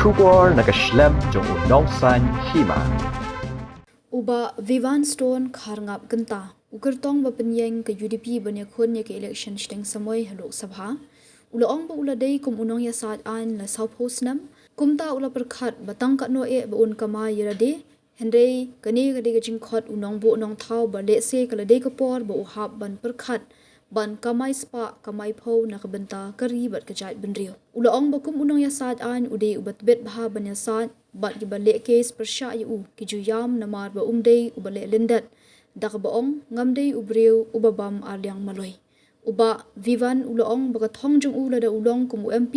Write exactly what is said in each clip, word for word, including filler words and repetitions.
Khubor na ka shlem jong u nongsaiñ hima. U Bah Vivan Stone Kharngap Kynta, u kyrtong ba pynïeng ka U D P ban ïakhun ïa ka election shnong samoi ha Lok Sabha, u la ong ba u la dei kum u nongïasaid aiñ la sawphew snem, kumta u la pyrkhat ba tang katno eh ba un kamai ïa lade, hynrei kane ka dei ka jingkhot u nongbuh nongthaw ba lehse ka la dei ka por ba u hap ban pyrkhat ban kamai spah kamai phew na ka bynta ka ri bad ka jaitbynriew. U la ong ba kum u nongïasaid aiñ u dei uba tbit bha ban ïasaid bad kiba leh case pyrshah ïa u ki ju ïam namar ba um dei uba leh lyndet, da kaba ong ngam dei u briew uba bam arliang maloi. U Bah Vivan u la ong ba ka thong jong u lada u long kum u M P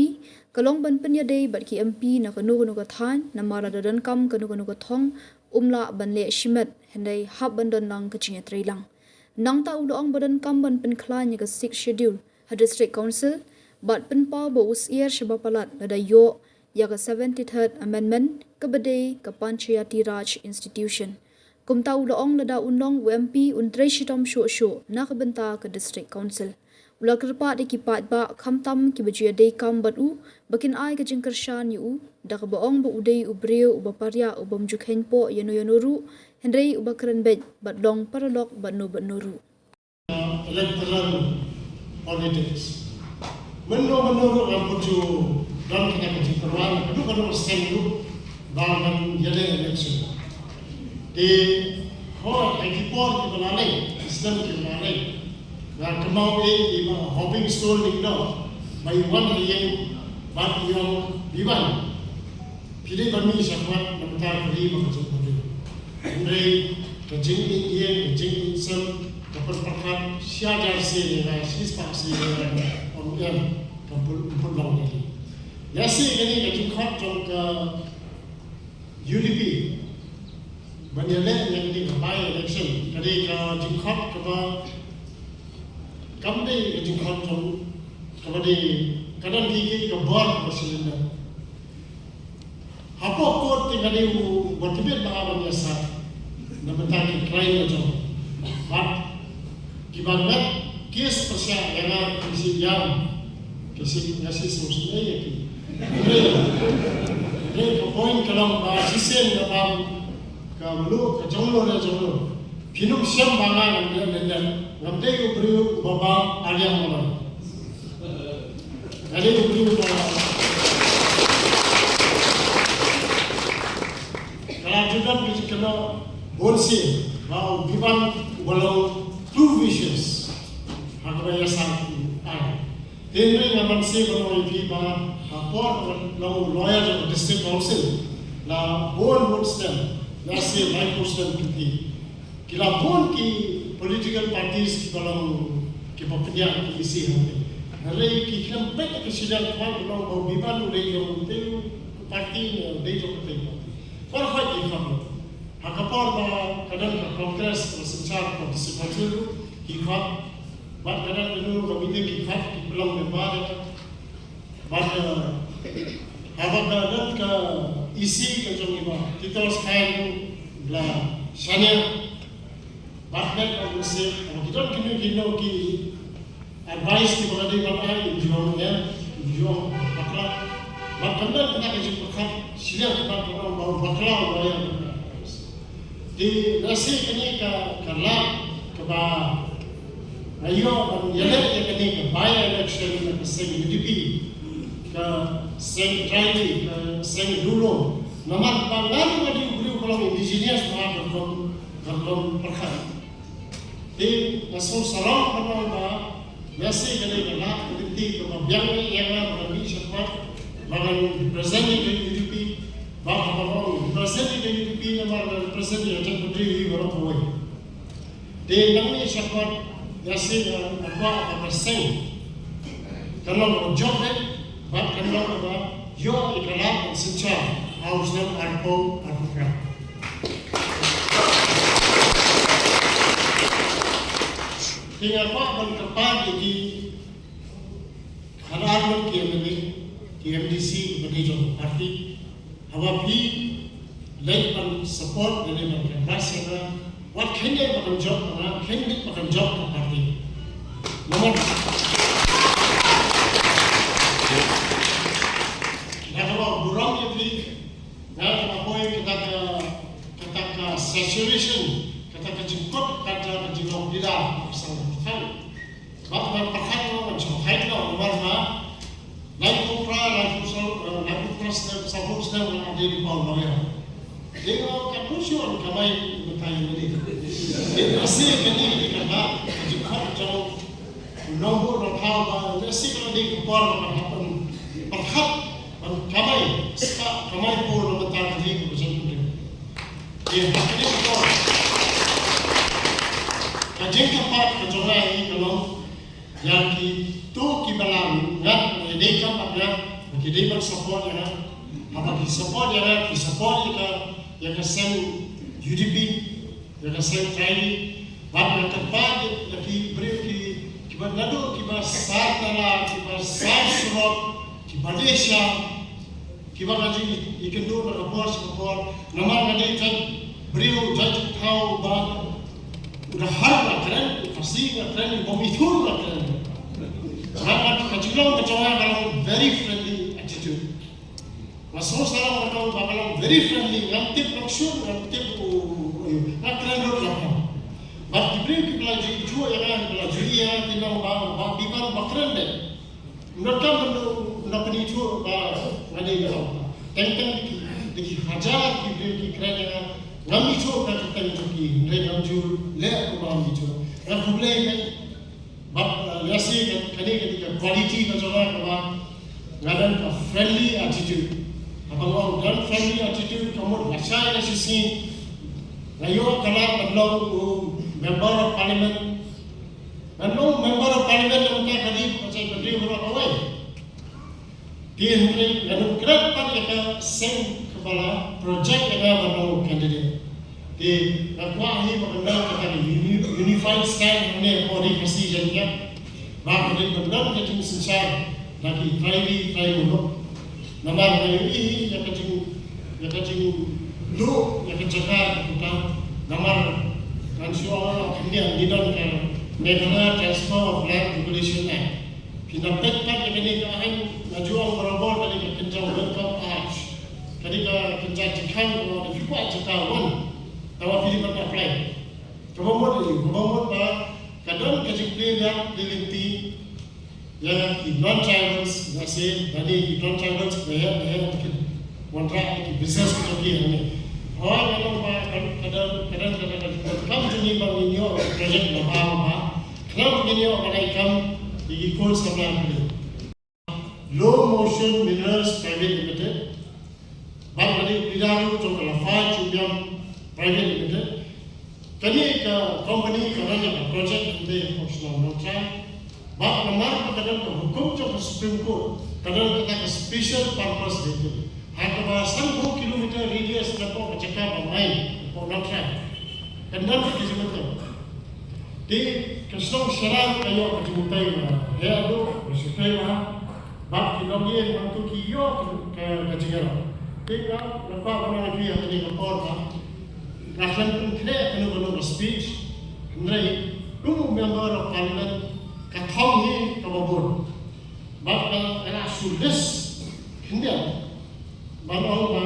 ka long ban pynïadei bad ki M P na kano kano ka thaiñ, namar lada donkam kano kano ka thong um lah ban leh shimet, hynrei hap ban don lang ka jingïatreilang. Nangta u la ong ba donkam ban pynkhlaiñ ïa ka Sixth Schedule ha District Council bad pynpaw ba u syier shaba palat lada ïoh ïa ka seventy-third Amendment kaba dei ka Panchayati Raj Institution. Kumta u la ong lada un long u M P un trei shitom shuh shuh na ka bynta ka District Council. U la kyrpad ïa ki paidbah khamtam kiba ju ïadei kam bad u ba kin ai ka jingkyrshan ïa u, da kaba ong ba u dei u briew uba pariah, ubym ju kheiñpoh ïano ïano ruh, hynrei uba kren beit bad long paralok bad no bad no ruh. Electoral politics. Mynno mynno ruh ngam pat ju don kata ka jingkyrwan, kano kano ka seng ruh ba ngan ïaleh election. Te hooid, ha ki por kiba la leit, ki snem kiba la leit, nga kynmaw ïa i Bah Hoping Stone Lyngdoh ba i wan ha ïing bad i ong, Vivan, phi dei ban mih shakhmat na ka bynta ka ri bad ka jaitbynriew. Hynrei ka jingïeit ïing, ka jingïeit sem, ka pynpyrkhat shi hajar sien ïa nga, shispah sien ïa nga, ym em, kam pun, kam pun long ïa ki. Lehse kane ka jingkhot jong ka U D P ban ïaleh ïa kane ka by election ka dei ka jingkhot kaba kam dei ka jingkhot jong, kaba dei, ka don kiei kiei ka bor kaba shu lyndet. Hapoh court te ka dei u, uba tbit bha ban ïasaid na bynta ki client la jong. Bad kiba ngat case pyrshah ïa nga ki shu ïam, ki shu, nga shu sngewsynei ïa ki. Hynrei, hynrei ka point ka long ba shisien ka bam ka mluh, ka jong no ne jong no. Phin ym shem ba nga ngam dei lyndet, ngam dei u briew uba bam arliang maloi. Nga dei u briew uba, ka la ju don ka jingkynnoh bun sien ba u Vivan uba long too vicious ha kaba ïasaid aiñ. Te hynrei nga ban sngewbha ban ong ïa phi ba ha por ba long lawyer jong ka District Council, la bun bun snem, lehse laiphew snem kynthih, ki la bun ki political parties kiba long, kiba pynïaid ki E C hangtei. Hynrei ki khlem peit ïa ka shiliang khmat ba long ba u Vivan u dei jong utei u party ne u dei jong katei u party. Baroh khoit ki khot lut. Ha ka por ba ka don ka Congress ka synshar ka District Council ruh ki khot. Bad ka don kano ka meeting ki khot, ki pynlong member ïa ka. Bad, eh, haba ka don ka E C ka jong i Bah Titoskhain ruh la shaniah. Bad met bad mynsiem, haba ki don kino kino ki advice kiba ka dei ban ai, in ju ong em, in ju ong bakla. Bad kam don kata ka jingpyrkhat shiliang, bad ka ong ba u bakla u lawyer. Te lehse kane ka, ka lad kaba nga ïoh ban ïaleh ïa kane ka by election na ka seng U D P, ka seng Trai, ka seng Dulum. Namar ba nga ruh nga dei u briew ba long indigenous, ba ka rukom, ka rukom pyrkhat. Te nga sngewsarong ban ong ba lehse kane ka lad ka lynti kaba biang ïa nga ba ngan mih shakhmat, ba ngan represent ïa ka U D P, ba haba nga ong represent ïa ka U D P namar nga represent ïa ka jaitbynriew hi baroh kawei. Te nang mih shakhmat, lehse nga, nga kwah ba ka seng kan long kaba jop beit, bad kan long kaba ïoh ïa ka lad ban synshar ha u snem arphew arphew phra. Te nga kwah ban kyrpad ïa ki haduh arngut ki M L A, ki M D C kiba dei jong ka party. Haba phi leit ban support lane ban advise ïa nga, wat kheiñ ba kan jop ïa nga, kheiñ beit ba kan jop ka party. Namar nga kwah ban burom ïa phi, Nga ka poi kata ka, kata ka saturation, kata ka jingkut, kata ka jinglong pila, ka sang ka thang. Ba ka pyrkhat lo, ka jong hai lo, namar ba, lai phew phra, lai phew saw, eh, lai phew phra snem, saw phew snem, nga dei di pau lawyer. Dei lo ka tuition ka mai mynta ïa mani. Dei ka si kani, dei ka ba, ka jingkut jong u nongbuh nongthaw ba, dei si ka dei ka por ba ka hap ban pyrkhat, ban kamai, spah kamai por na mynta ka dei ka jingkut. Dei ha kani ka por. Ka jingkyrpad ka jong nga hi ka long, ïa kito kiba la ngat, ïa dei kam bad nga, ki dei ban support ïa nga. Haba ki support ïa nga, ki support ïa ka, ïa ka seng U D P, ïa ka seng Trai. Bad nga kyrpad ïa ki briew ki, kiba naduh kiba sar tala, kiba sar surok, kiba dei sha. Kiba ka jingïakynduh na ka por sha ka por, namar nga dei jait briew, jait thaw ba u da har nga kren, u Khasi nga kren, u bym ithuh nga kren. Nga, nga, ka jinglong ka jong nga ka long very friendly attitude. Nga sngewsarong ka long ba ka long very friendly, ngam tip nongshun, ngam tip u, u, u, nga kren lut la pha. Bad ki briew kiba la ju ithuh ïa nga, kiba la ju ïa nga, ki long ba, ba, biban ba kren de. Nga kam ban da, da pynithuh ba nga dei nongthaw. Teng teng da ki, da ki hajar ki briew ki kren ïa nga. Ngam ithuh ka kyrteng jong ki, hynrei ngam ju leh kumba ngam ithuh. Nga khublei ïa ka, bad, eh, lehse ka, kane ka dei ka quality ka jong nga kaba nga don ka friendly attitude. Haba nga don friendly attitude, ka mut lashai lashisngi nga ïoh ka lad ban long u member of parliament. Ngan long member of parliament na ka ri, ka jait ka ri baroh kawei. Te hynrei ngan ym kren pat ïa ka seng kaba la project ïa nga ban long candidate. Te nga kwah hi ba kan don kata ka uni-, unified stand hangne hapoh Ri Khasi Jaiñtia. Ba ka dei ban don ka jingsynshar na ki trai ri trai muluk. Namar nga ïohi ïa ka jing, ïa ka jingduh ïa ka jaka ka kata. Namar ngan shu ong ïa phi, ngi don ka Meghalaya Transfer of Land Regulation Act. Phi na peit pat ïa kane ka aiñ, nga ju ong barabor, kane ka kynja Welcome Arch. Kane ka kynja jingkhang ba lada phi kwah jaka wan, tangba phi dei ban apply. Kaba mut ïa u, kaba mut ba ka don ka jingplie liang plie lynti ïa ki non-tribals, lehse lane ki non-tribals ba heh ba heh ki wanrah ïa ki business ki jong ki hangne. Hooid, nga ong ba ka don, ka don, ka don, ka don ka jingdonkam jong ngi ba ngin ïoh project ba bha ba bha. Khnang ba ngin ïoh ban ai kam ïa ki coal samla pule. Low Motion Minerals Private Limited, bad ka dei ka leader ruh jong ka Laphai Chewbiam Private Limited. Kane ka company ka don ïa ka project hangtei hapoh shnong Nongtrai. Bad namar ba ka don ka hukum jong ka Supreme Court, ka don kata ka special purpose vehicle. Ha kaba sanphew kilometer radius napoh ka jaka ba mine hapoh Nongtrai. Kan don ka jingmyntoi. Te ka shnong Shara ka ïoh ka jingmyntoi ba heh haduh, ba shu tei ba. Bad ki longïing hangto ki ïoh ka, ka, ka jingïarap. Te nga, nga kwah ban ong ïa phi ha kane ka por ba nga khlem pynkhreh kano kano ka speech. Hynrei kum u member of parliament ka thong hi kaba bun. Bad nga, nga la shu list khyndiat ban ong ba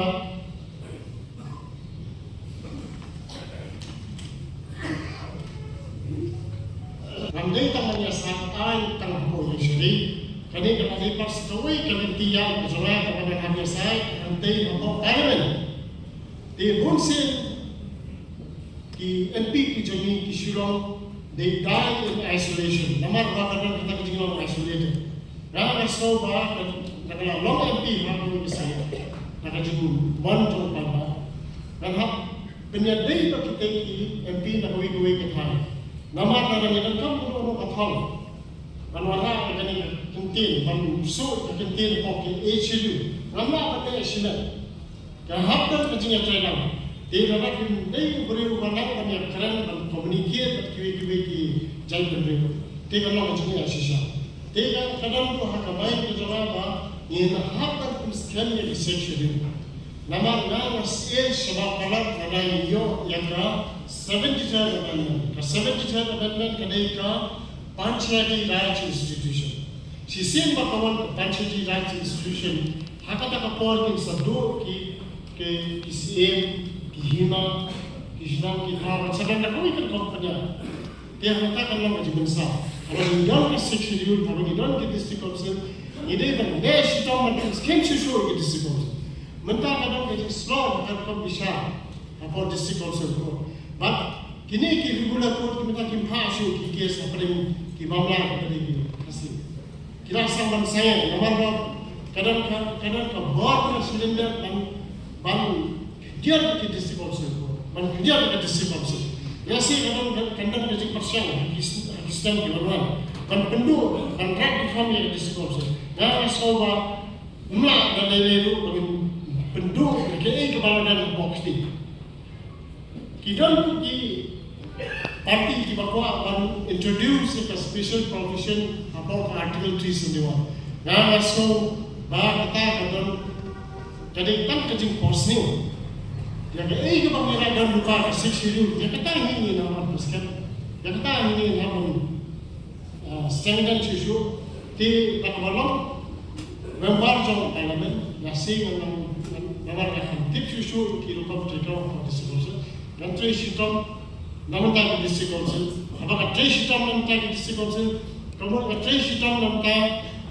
ngam dei tang ban ïasaid tang hapoh judiciary. Kane ka la dei pat sa kawei ka lynti ïa ka jong nga kaba ngan hap ïasaid hangtei hapoh parliament. Te bunsien ki M P ki jong ngi ki shu long, they die in isolation. Namar ba ka don kata ka jinglong isolated. Nga nga sngew ba ka, na ka la long M P ha kawei ka state, na ka jingmon jong u paidbah, ngan hap pynïadei bad kita ki M P na kawei kawei ka thaiñ. Namar lada ngi donkam kano kano ka thong ban wanrah ïa kane ka kyntien, ban shu ka kyntien hapoh ki H L U, ngam lah ban leh shimet. Ka hap don ka jingïatreilang. Te lada phim dei u briew uba nang ban ïakren, ban communicate bad kiwei kiwei ki jaitbynriew, te ka long ka jingïashisha. Te ka, ka don ruh ha ka mind ka jong nga ba ngin hap ban pynskhem ïa ki Sixth Schedule. Namar nga nga sngewsih shabar palat lada ngi ïoh ïa ka seventy-third Amendment. Ka seventy-third Amendment ka dei ka Panchayati Raj Institution. Shisien ba ka wan ka Panchayati Raj Institution, ha kata ka por kin sa duh ki, Ki siem, ki hima, ki shnong, ki thaw, et cetera na kawei ka company. Te hangta kan long ka jingpynsaw. Haba ngi don ka Sixth Schedule, haba ngi don ki District Council, ngi dei ban leh shitom ban pynskhem shuh shuh ïa ki District Council. Mynta ka don ka jingslor ha ka rukom bishar hapoh District Council Court. Bad kine ki regular court ki mynta kim phah shuh ki case hapdeng ki mamla hapdeng ki Khasi. Ki la sdang ban sangeh, namar ba ka don ka, ka don ka bor ka cylinder ban, ban khyndiat ki District Council, ban khyndiat ki District Council. Ïa shi ka don ka, ka don ka jingpyrshang ha ki s-, ha ki snem ki ban wan, ban pynduh, ban rat ki kham ïa ki District Council. Nga nga sngew ba ym lah da lei lei ruh ban pynduh ïa kaei kaba la don hapoh kti. Ki don ki party kiba kwah ban introduce ka special provision hapoh ka Article three seventy-one. Nga nga sngew ba kata ka don, ka dei tang ka jingphohsniew. Ïa kaei kaba ngi la don lypa ka Sixth Schedule, ïa kata hi ngi nang ban pynskhem. Ïa kata hi ngi nang ban, ah, strengthen shuh shuh. Te na kaba long member jong Parliament, nga sngew ngan, ngan, ngan, ngan tip shuh shuh ki rukom treikam ka District Council. Ngan trei shitom na bynta ka District Council. Haba nga trei shitom na bynta ka District Council, ka mut nga trei shitom na bynta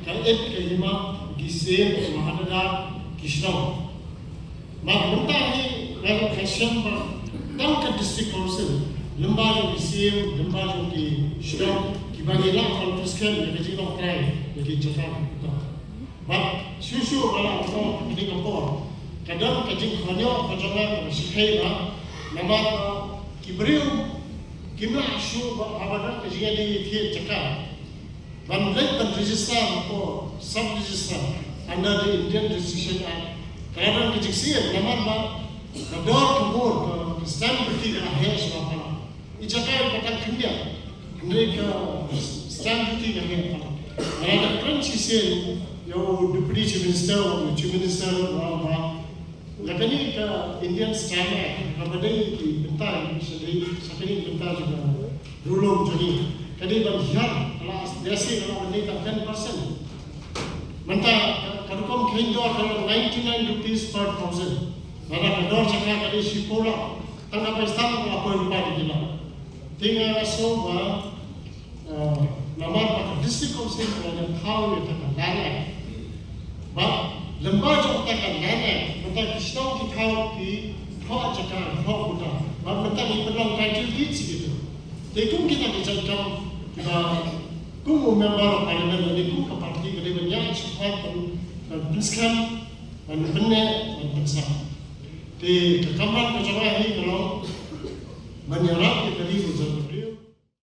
ka et ka hima, ki siem, ki mahadada, ki shnong. Bad mynta hi nga, nga shem ba tang ka District Council, lyngba jong ki siem, lyngba jong ki shnong, kiba ngi lah ban pynskhem ïa ka jinglong trai ïa ki jaka. Bad shuh shuh ba la ong ha kane ka por, ka don ka jingkhynñiuh ka jong nga kaba shyrkhei ba, namar ba ki briew kim lah shuh ba haba don ka jingïadei ïathied jaka ban leit ban register ko sub register under the Indian Registration Act. Ka la don ka jingsien namar ba ka dor ka bor ka, ka stamp duty ka la heh sha la palat. I jaka ka tang khyndiat, hynrei ka stamp duty ka heh palat. Ka la don kren shisien ïa u Deputy Chief Minister, u Chief Minister u ong ba ïa kane ka Indian Stamp Act, kaba dei ki bynta, sha dei, sha kane ka bynta jong ka Rukom jong ngi ka dei ban hiar, ka la, biasa ka la ban dei tang ten percent. Mynta ka, ka rukom kheiñ dor ka long ninety-nine rupees per thousand. Lada ka dor jaka ka dei shiphew lak, tang ka pisa ka la poi lypa da ki lak. Te nga sngew ba, eh, namar ba ka District Council ka la thaw ïa ka Land Act. Bad lyngba jong kata ka Land Act, mynta ki shnong ki thaw ki thoh jaka, thoh quota. Bad mynta ngi pynlong title deed sha kito. Te kum kita ki jait kam kiba kum u Member of Parliament lane kum ka party ka dei ban ïaid shakhmat ban, ban pynskhem, ban pynneh, ban pynsah. Te ka kamram ka jong nga hi ka long ban ïarap ïa ka ri ka jaitbynriew.